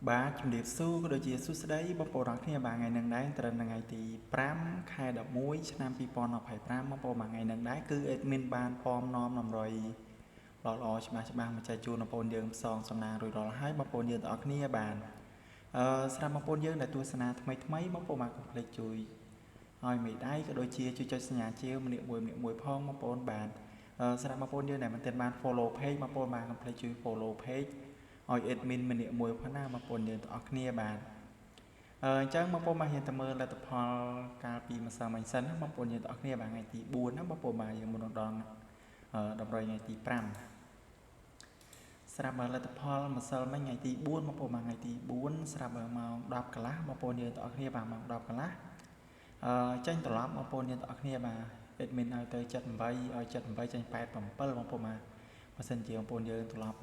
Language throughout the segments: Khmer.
បាទជំរាបសួរក៏ដូចជាសួស្តីបងប្អូនទាំងគ្នាបាទថ្ងៃនឹងដែរត្រូវនៅថ្ងៃទី5ខែ11ឆ្នាំ2025បងប្អូនបាទថ្ងៃនឹងដែរគឺ admin បានពំនាំតម្រុយល្អល្អច្បាស់ច្បាស់មកចែកជូនបងប្អូនយើងផ្សងសំណាងរួចរាល់ហើយបងប្អូនយើងទាំងអស់គ្នាបាទអឺស្រាប់បងប្អូនយើងដែលទស្សនាថ្មីថ្មីបងប្អូនបាទកុំភ្លេចជួយឲ្យមេដៃក៏ដូចជាជួយចុចសញ្ញាជាវម្នាក់មួយម្នាក់មួយផងបងប្អូនបាទសម្រាប់បងប្អូនយើងដែលមិនទាន់បាន follow page បងប្អូនបាទកុំភ្លេចជួយ follow page ឲ្យ admin ម្នាក់មួយផងណាបងប្អូនយើងទាំងអស់គ្នាបាទអឺអញ្ចឹងបងប្អូនបាទយើងទៅមើលលទ្ធផលកាលពីម្សិលមិញសិនណាបងប្អូនយើងទាំងអស់គ្នាបាទថ្ងៃទី4ណាបងប្អូនបាទយើងមុនដល់តម្រុយថ្ងៃទី5ស្រាប់បើលទ្ធផលម្សិលមិញថ្ងៃទី4បងប្អូនបាទថ្ងៃទី4ស្រាប់បើម៉ោង10កន្លះបងប្អូនយើងទាំងអស់គ្នាបាទម៉ោង10កន្លះអឺចេញត្រឡប់បងប្អូនយើងទាំងអស់គ្នាបាទ admin ឲ្យទៅ78ឲ្យ78ចេញ87បងប្អូនបាទបើសិនជាបងប្អូនយើងត្រឡប់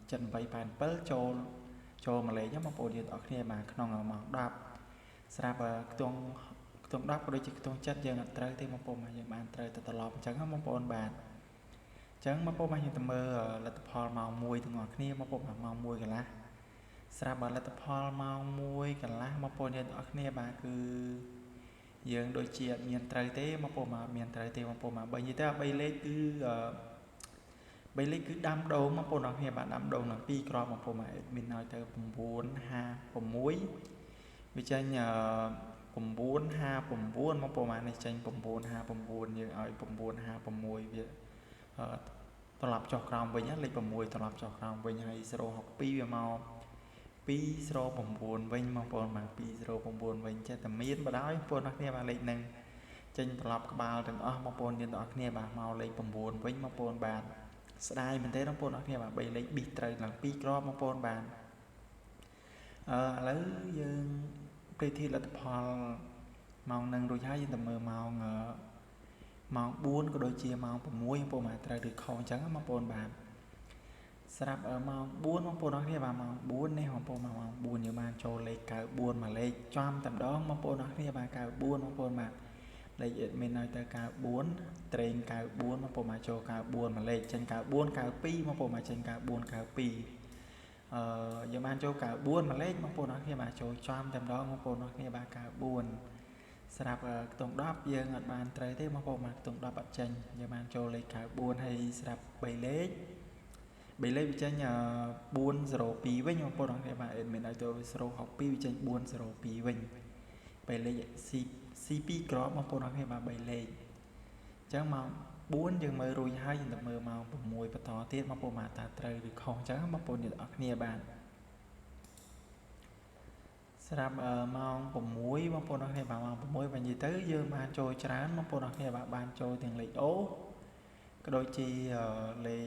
78 87ចូលចូលមកលេខបងប្អូនយើងទាំងអស់គ្នាបាទក្នុងម៉ោង10ស្រាប់ខ្ទង់ខ្ទង់10ក៏ដូចជាខ្ទង់7យើងអត់ត្រូវទេបងប្អូនបាទយើងបានត្រូវទៅត្រឡប់អញ្ចឹងបងប្អូនបាទអញ្ចឹងបងប្អូនបាទយើងទៅមើលលទ្ធផលម៉ោង1ទាំងអស់គ្នាបងប្អូនបាទម៉ោង1កន្លះស្រាប់បើលទ្ធផលម៉ោង1កន្លះបងប្អូនយើងទាំងអស់គ្នាបាទគឺយើងដូចជាអត់មានត្រូវទេបងប្អូនបាទមានត្រូវទេបងប្អូនបាទបើនិយាយទៅ3លេខគឺ3លេខគឺដាំដូងបងប្អូនអរគ្នាបាទដាំដូងនឹង2គ្រាប់បងប្អូនបាទមានឲ្យទៅ956វាចេញ959បងប្អូនបាទនេះចេញ959យើងឲ្យ956វាត្រឡប់ចុះក្រោមវិញលេខ6ត្រឡប់ចុះក្រោមវិញហើយ062វាមក209វិញបងប្អូនបាទ209វិញចេះតែមានបដ ாய் បងប្អូនអរគ្នាបាទលេខហ្នឹងចេញត្រឡប់ក្បាលទាំងអស់បងប្អូនយើងទាំងអស់គ្នាបាទមកលេខ9វិញបងប្អូនបាទស្ដាយមែនទេបងប្អូនអរគ្នាបាទ3លេខប៊ីសត្រូវឡើង2គ្រាប់បងប្អូនបាទអឺឥឡូវយើងប្រៀបធៀបលទ្ធផលម៉ោងនឹងរួចហើយយើងទៅមើលម៉ោងម៉ោង4ក៏ដូចជាម៉ោង6បងប្អូនបាទត្រូវឬខុសអញ្ចឹងបងប្អូនបាទស្រាប់ម៉ោង4បងប្អូនអរគ្នាបាទម៉ោង4នេះបងប្អូនម៉ោង4យើងបានចូលលេខ94មួយលេខចំតែម្ដងបងប្អូនអរគ្នាបាទ94បងប្អូនបាទលេខ admin ឲ្យទៅ94ត្រេង94បងប្អូនមកចូល94មួយលេខចេញ94 92បងប្អូនមកចេញ94 92អឺយើងបានចូល94មួយលេខបងប្អូនអរគ្នាបាទចូលចំតែម្ដងបងប្អូនអរគ្នាបាទ94ស្រាប់ខ្ទង់10យើងអត់បានត្រូវទេបងប្អូនបាទខ្ទង់10អត់ចេញយើងបានចូលលេខ94ហើយស្រាប់3លេខ3លេខវាចេញ402វិញបងប្អូនអរគ្នាបាទ admin ឲ្យទៅ062វាចេញ402វិញ3លេខ C C2 ក្របបងប្អូនអរគ្នាបាទ3លេខអញ្ចឹងម៉ោង4យើងមើលរួចហើយយើងទៅមើលម៉ោង6បន្តទៀតបងប្អូនបាទតើត្រូវឬខុសអញ្ចឹងបងប្អូនយើងទាំងអស់គ្នាបាទស្រាប់ម៉ោង6បងប្អូនអរគ្នាបាទម៉ោង6បើនិយាយទៅយើងបានចូលច្រើនបងប្អូនអរគ្នាបាទបានចូលទាំងលេខអូក៏ដូចជាលេខ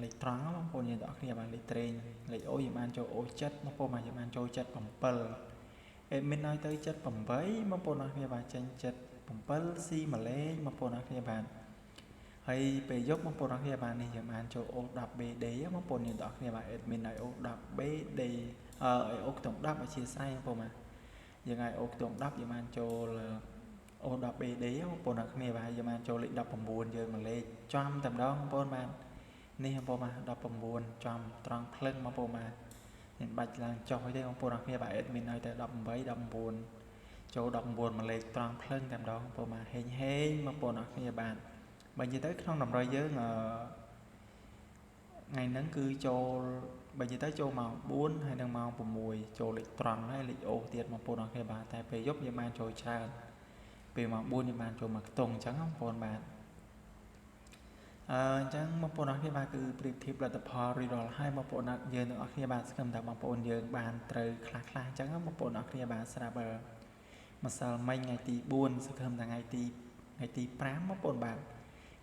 លេខត្រង់បងប្អូនយើងទាំងអស់គ្នាបាទលេខត្រេងលេខអូយើងបានចូលអូ7បងប្អូនបាទយើងបានចូល77 admin ឲ្យទៅ78បងប្អូនអរគ្នាបាទចេញ77ស៊ីម៉ាឡេបងប្អូនអរគ្នាបាទហើយពេលយប់បងប្អូនអរគ្នាបាទនេះយើងបានចូលអូ 10BD បងប្អូនយើងទាំងអស់គ្នាបាទ admin ឲ្យអូ 10BD អឺឲ្យអូខ្ទង់10អធិស្ឋានបងប្អូនបាទយើងឲ្យអូខ្ទង់10យើងបានចូលអូ 10BD បងប្អូនអរគ្នាបាទយើងបានចូលលេខ19យើងមួយលេខចំតែម្ដងបងប្អូនបាទនេះបងប្អូនបាទ19ចំត្រង់ភ្លឹងបងប្អូនបាទមិនបាច់ឡើងចុះទេបងប្អូនអរគ្នាបាទ admin ឲ្យតែ18 19ចូល19មួយលេខត្រង់ភ្លឹងតែម្ដងបងប្អូនបាទហេងហេងបងប្អូនអរគ្នាបាទបើនិយាយទៅក្នុងតម្រុយយើងអឺថ្ងៃហ្នឹងគឺចូលបើនិយាយទៅចូលម៉ោង4ហើយនិងម៉ោង6ចូលលេខត្រង់ហើយលេខអូទៀតបងប្អូនអរគ្នាបាទតែពេលយប់យើងបានចូលច្រើនពេលម៉ោង4យើងបានចូលមកខ្ទង់អញ្ចឹងបងប្អូនបាទអឺអញ្ចឹងបងប្អូនអរគ្នាបាទគឺប្រៀបធៀបលទ្ធផលរួចរាល់ហើយបងប្អូនយើងទាំងអស់គ្នាបាទស្គមថាបងប្អូនយើងបានត្រូវខ្លះខ្លះអញ្ចឹងបងប្អូនអរគ្នាបាទស្រាប់ម្សិលមិញថ្ងៃទី4សង្ឃឹមថាថ្ងៃទី5បងប្អូនបាទ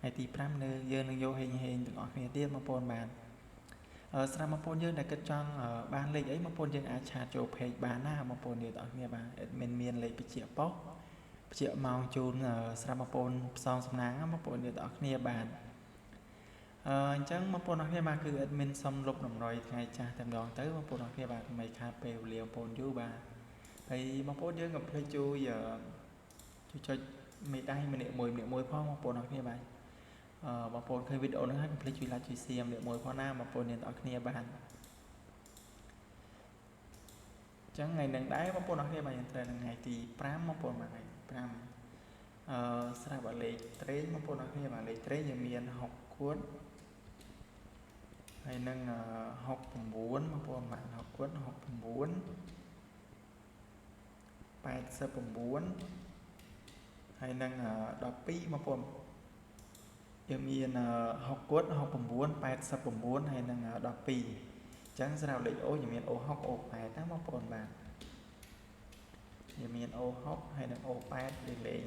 ថ្ងៃទី5នៅយើងនឹងយកហេងហេងទាំងអស់គ្នាទៀតបងប្អូនបាទអឺស្រាប់បងប្អូនយើងដែលគិតចង់បានលេខអីបងប្អូនយើងអាច chat ចូល page បានណាបងប្អូនយើងទាំងអស់គ្នាបាទ admin មានលេខបញ្ជាប៉ុស្តិ៍បញ្ជាម៉ោងជូនស្រាប់បងប្អូនផ្សងសំណាងបងប្អូនយើងទាំងអស់គ្នាបាទអឺអញ្ចឹងបងប្អូនអរគ្នាបាទគឺ admin សុំលុបតម្រុយថ្ងៃចាស់តែម្ដងទៅបងប្អូនអរគ្នាបាទមិនខាតពេលវេលាបងប្អូនយូរបាទហើយបងប្អូនយើងកុំភ្លេចជួយជួយចុចមេដៃម្នាក់មួយម្នាក់មួយផងបងប្អូនអរគ្នាបាទអឺបងប្អូនឃើញវីដេអូហ្នឹងហើយកុំភ្លេចជួយ like ជួយ share ម្នាក់មួយផងណាបងប្អូនអ្នកទាំងអស់គ្នាបាទ។ ចឹងថ្ងៃនឹងដែរបងប្អូនអរគ្នាបាទយើងត្រូវនៅថ្ងៃទី5បងប្អូនបាទថ្ងៃ5អឺស្រាប់លេខត្រេងបងប្អូនអរគ្នាបាទលេខត្រេងយើងមាន6គួតហើយនឹង69បងប្អូនបាទ6គួត69 89ហើយនឹង12បងប្អូនយើងមាន6គួត69 89ហើយនឹង12អញ្ចឹងសម្រាប់លេខអូយើងមាន O6 O8 ណាបងប្អូនបាទយើងមាន O6 ហើយនិង O8 លេខលេខ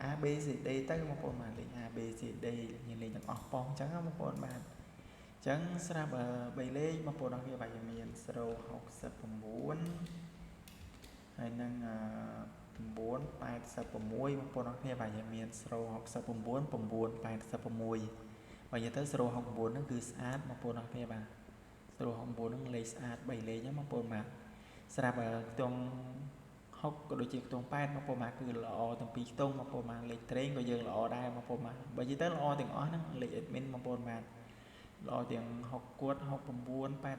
A B C D ទៅបងប្អូនបាទលេខ A B C D យើងលេខទាំងអស់ប៉ុងអញ្ចឹងបងប្អូនបាទអញ្ចឹងស្រាប់3លេខបងប្អូនអរគ្នាបាទយើងមាន069ហើយនឹង986បងប្អូនអរគ្នាបាទយើងមាន069 986បើនិយាយទៅ069ហ្នឹងគឺស្អាតបងប្អូនអរគ្នាបាទ069ហ្នឹងលេខស្អាត3លេខហ្នឹងបងប្អូនបាទស្រាប់ខ្ទង់6ក៏ដូចជាខ្ទង់8បងប្អូនបាទគឺល្អទាំងពីរខ្ទង់បងប្អូនបាទលេខត្រេងក៏យើងល្អដែរបងប្អូនបាទបើនិយាយទៅល្អទាំងអស់ហ្នឹងលេខ admin បងប្អូនបាទល្អទាំង6គួត69 89 12បងប្អូនបា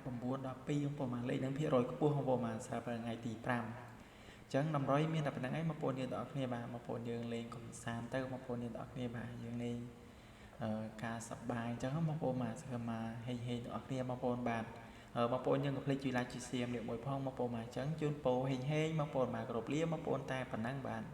ទលេខហ្នឹងភាគរយខ្ពស់បងប្អូនបាទស្រាប់ថ្ងៃទី5អញ្ចឹងតម្រុយមានតែប៉ុណ្្នឹងឯងបងប្អូនយើងទាំងអស់គ្នាបាទបងប្អូនយើងលេងកំសាន្តទៅបងប្អូនយើងទាំងអស់គ្នាបាទយើងលេងការសប្បាយអញ្ចឹងបងប្អូនបាទសង្ឃឹមមកហេងហេងទាំងអស់គ្នាបងប្អូនបាទបងប្អូនយើងកុំភ្លេចជួយ like ជួយ share ម្នាក់មួយផងបងប្អូនបាទអញ្ចឹងជូនពរហេងហេងបងប្អូនបាទគោរពលាបងប្អូនតែប៉ុណ្ណឹងបាទ។